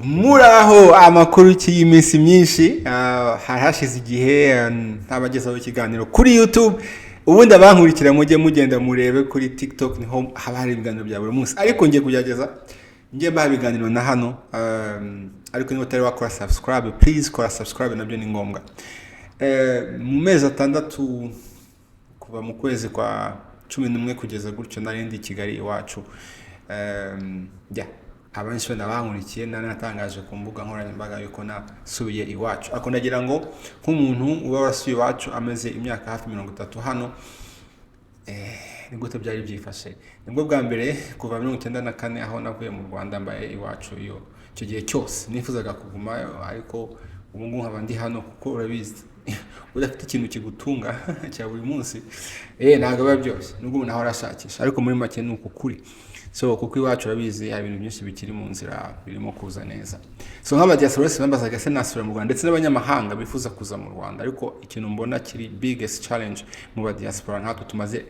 Muraho, amakuru y'iminsi myinshi. Hari hashize igihe ntabagezaho ikiganiro kuri YouTube. Ubundi abankurikira mujye mugenda murebe kuri TikTok, niho haba hari ibiganiro bya buri munsi, ariko ngiye kugerageza njye mbaha ibiganiro na hano. Ariko niba utari wakora subscribe, please kora subscribe, nabyo ni ngombwa. Mu mezi 6, kuva mu kwezi kwa 11 kugeza gutyo, nari ndi i Kigali iwacu. Yeah, abenshi wenda bankurikiye, nari natangaje ku mbuga nkoranyambaga yuko nasubiye iwacu, ariko ndagira ngo nk'umuntu uba warasubiye iwacu amaze imyaka hafi 30 hano, ni gute byari byifashe? Nibwo bwa mbere kuva 94 aho navuye mu Rwanda mbaye iwacu. Iyo icyo gihe cyose nifuzaga kugumayo, ariko ubu ngubu nkaba ndi hano, kuko urabizi, udafite ikintu kigutunga cya buri munsi, ntabwo biba byoroshye, nubwo umuntu ahora ashakisha. Ariko muri make ni uku kuri so, kuko iwacu urabizi hari ibintu byinshi bikiri mu nzira birimo kuza neza. So nk'abadiaspora bose bambazaga se nasubira mu Rwanda, ndetse n'abanyamahanga bifuza kuza mu Rwanda, ariko ikintu mbona kiri biggest challenge mu badiaspora nkatwe tumaze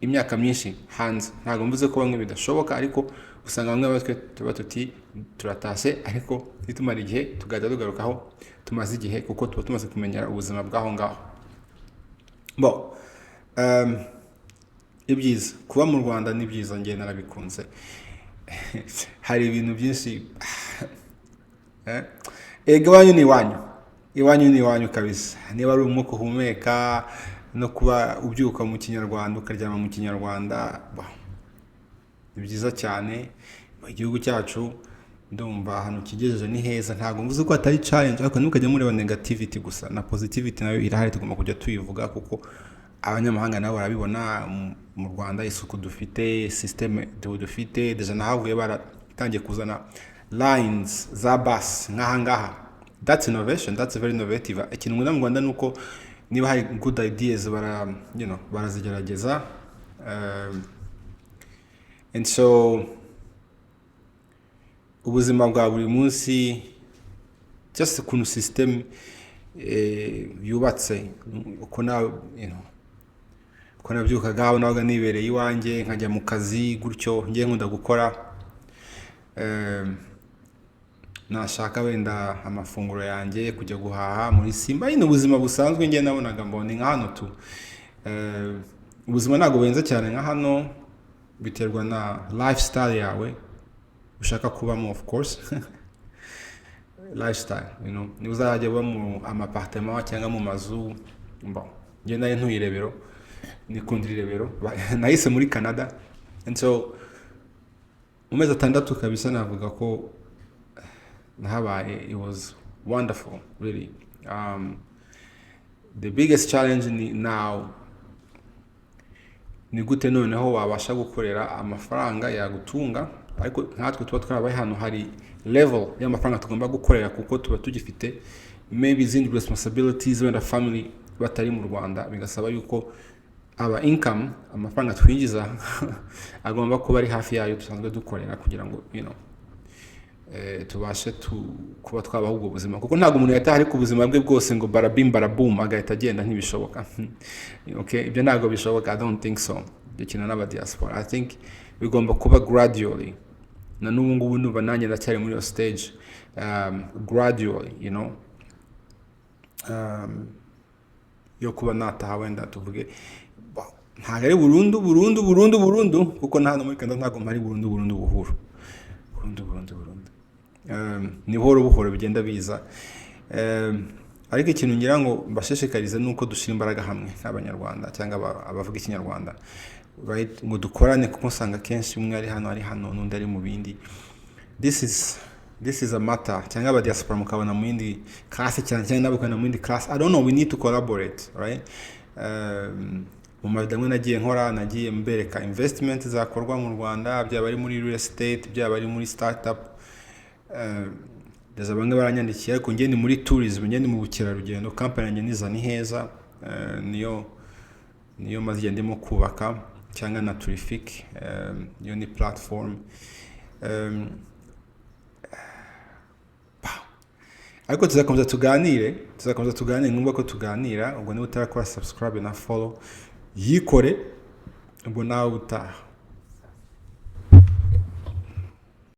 imyaka myinshi hanze, ntabwo mvuze ko bamwe bidashoboka, ariko usanga bamwe batwe tuba tuti turatashye, ariko nitumara igihe tugahita tugarukaho tumaze igihe, kuko tuba tumaze kumenyera ubuzima bw'aho ngaho. Bo ibyiza kuba mu Rwanda ni byiza, njye narabikunze. Hari ibintu byinshi. Ega iwanyu ni iwanyu, iwanyu ni iwanyu kabisa. Niba ari umwuka uhumeka, no kuba ubyuka mu Kinyarwanda, ukaryama mu Kinyarwanda, bah, ni byiza cyane. Igihugu cyacu ndumva ahantu kigejeje ni heza. Ntabwo mvuze ko atari challenge, ariko ntimukajya mureba negativity gusa, na positivity nayo irahari, tugomba kujya tuyivuga, kuko abanyamahanga nabo barabibona mu Rwanda isuku dufite, système dufite. Déjà nahavuye baratangiye kuzana lines za bus nk'aha ngaha. That's innovation, that's very innovative. Ikintu nkunda mu Rwanda ni uko niba hari good ideas bara you know barazigerageza. And so ubuzima bwa buri munsi, just ukuntu system yubatse, uko na uko nabyukaga, aho nabaga nibereye iwanjye, nkajya mu kazi gutyo, ngiye nkunda gukora, nashaka wenda amafunguro yanjye kujya guhaha muri Simba nyine, ubuzima busanzwe ngiye nabonaga mbona nka hano tu. Ubuzima ntabwo buhenze cyane nka hano, biterwa na lifestyle yawe ushaka kubamo, of course lifestyle, niba uzajya uba mu ama appartement cyangwa mu mazu. Bon, njye nari ntuye i Rebero, nikundira i Rebero. Nahise muri Canada. And so mu mezi 6 kabisa navuga ko nahabaye, it was wonderful, really. The biggest challenge ni now ni gute noneho wabasha gukorera amafaranga yagutunga, ariko nkatwe tuba twarabaye hano, hari level y'amafaranga tugomba gukorera, kuko tuba tugifite maybe izindi responsibilities, wenda family batari mu Rwanda, bigasaba yuko aba income, amafaranga twinjiza agomba kuba ari hafi yayo dusanzwe dukorera, kugira ngo tubashe kuba twabaho ubwo buzima, kuko ntabwo umuntu yataha ariko ubuzima bwe bwose ngo barabim barabum agahita agenda, ntibishoboka. Okay, ibyo ntabwo bishoboka, I don't think so. Ibyo kintu n'aba diaspora, I think bigomba kuba gradually. Na n'ubu ngubu ndumva nanjye ndacyari muri iyo stage, gradually yo kuba nataha, wenda tuvuge ntabwo ari burundu burundu burundu burundu, kuko na hano muri Canada ntabwo mpari burundu burundu buhuru burundu burundu burundu. Ni buhoro buhoro bigenda biza. Ariko ikintu ngira ngo mbashishikarize ni uko dushyira imbaraga hamwe nk'Abanyarwanda cyangwa abavuga Ikinyarwanda, right? Ngo dukorane, kuko usanga akenshi umwe ari hano n'undi ari mu bindi. This is a matter, cyangwa aba diaspora mukabona mu yindi class cyane, cyangwa nabo ukabona mu yindi class, I don't know, we need to collaborate, right? Mu mavideo amwe nagiye nkora, nagiye mbereka investment zakorwa mu Rwanda, byaba ari muri real estate, byaba ari muri startup. Déjà bamwe baranyandikiye, ariko njye ni muri tourism, njye ni mu bukerarugendo. Company yanjye niza ni heza, niyo maze igihe ndimo kubaka, cyangwa na Turific, niyo ni platform. Ariko tuzakomeza tuganire, tuzakomeza tuganire, ngombwa ko tuganira. Ubwo niba utarakora subscribe na follow, yikore. Ubwo nawe utaha.